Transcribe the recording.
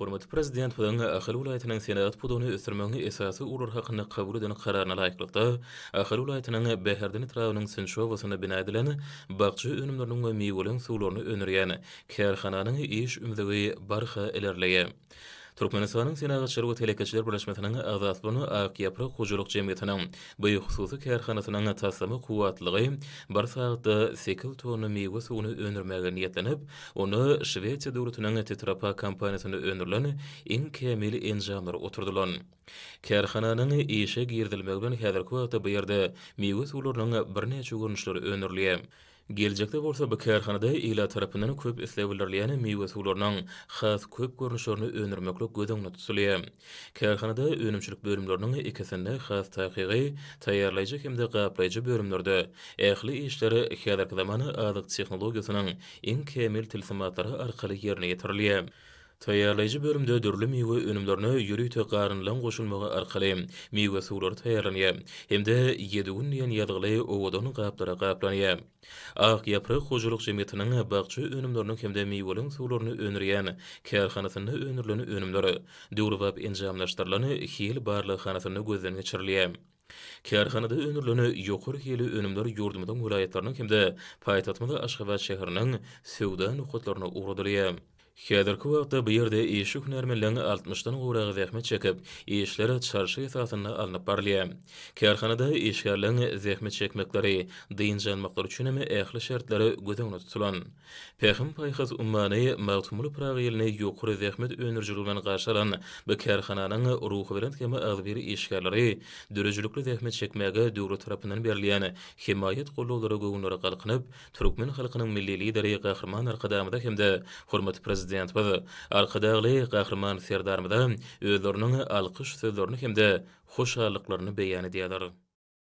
Hormatly Prezidentimiziň Ahal welaýatynyň senagat pudagyny ösdürmegiň esasy ugurlary hakynda kabul eden Kararyna laýyklykda, Ahal welaýatynyň Bäherden etrabynyň Synçy obasynda bina edilen bakja önümleriniň we miweleriň suwlaryny öndürýän kärhananyň iş ümzügi barha ilerleýär. Türkmenistanyň Senagatçylar we telekeçiler birleşmesiniň agzasy bolan Ak ýaprak hojalyk jemgyýetiniň bu hususy kärhanasynyň taslama kuwwatlylygy bir sagatda sekiz tonna miwe suwuny öndürmäge niýetlenip, onda Şwesiýa döwletiniň Tetra Pak kompaniýasynda öndürilen iň kämil enjamlar oturdylan. Kärhananyň işe girizilmegi bilen häzirki wagtda bu ýerde miwe suwlarynyň birnäçe görnüşleri öndürilýär. Geljekde bolsa bu kärhanada ilat tarapyndan köp isleg bildirilýän miwe suwlarynyň has köp görnüşlerini öndürmeklik göz öňünde tutulýar. Kärhanada önümçilik bölümleriniň ikisinde, has takygy, taýýarlaýjy hem-de gaplaýjy bölümlerde ähli işler häzirki zaman azyk tehnologiýasynyň iň kämil tilsimatlary arkaly ýerine ýetirilýär. Taýýarlaýjy bölümde dürli miwe önümlerine ýörite garynlaň goşulmagy arkaly miwe suwlary taýýarlanýar hem-de Ýedi gün diýen ýazgyly owadan gaplara gaplanýar. Ak ýaprak hojalyk jemgyýetiniň bakja önümleriniň hem-de miweliň suwlaryny öndürýän kärhanasynda öndürilen önümler döwrebap enjamlaşdyrylan hil barlaghanasynda gözden geçirilýär. Kärhanada öndürilen ýokary hilli önümler ýurdumyzyň welaýatlarynyň hem-de paýtagtymyz Aşgabat şäheriniň söwda nokatlaryna ugradylýar. Häzirki wagtda bu ýerde işçi hünärmenleň altmyşdan gowragy zähmet çekip, işler çalşyk esasynda alnyp barylýar. Kärhanada işgärleň zähmet çekmekleri, dynç almaklary üçin hem ähli şertler göz öňünde tutulan. Pähim-paýhas ummany Magtymguly Pyragy ýylyny ýokary zähmet öndürijiligi bilen garşy alan bu kärhananyň ruhubelent hem agzybir işgärleri döredijilikli zähmet çekmäge döwlet tarapyndan berilýän hemaýat-goldawlara göwünleri galkynyp, Türkmen halkynyň Milli Lideri Gahryman Arkadagymyza hem-de hormatly Prezidentimiz Arkadagly Gahryman Serdarymyza özleriniň alkyş sözlerini hem-de hoşallyklaryny beýan edýärler.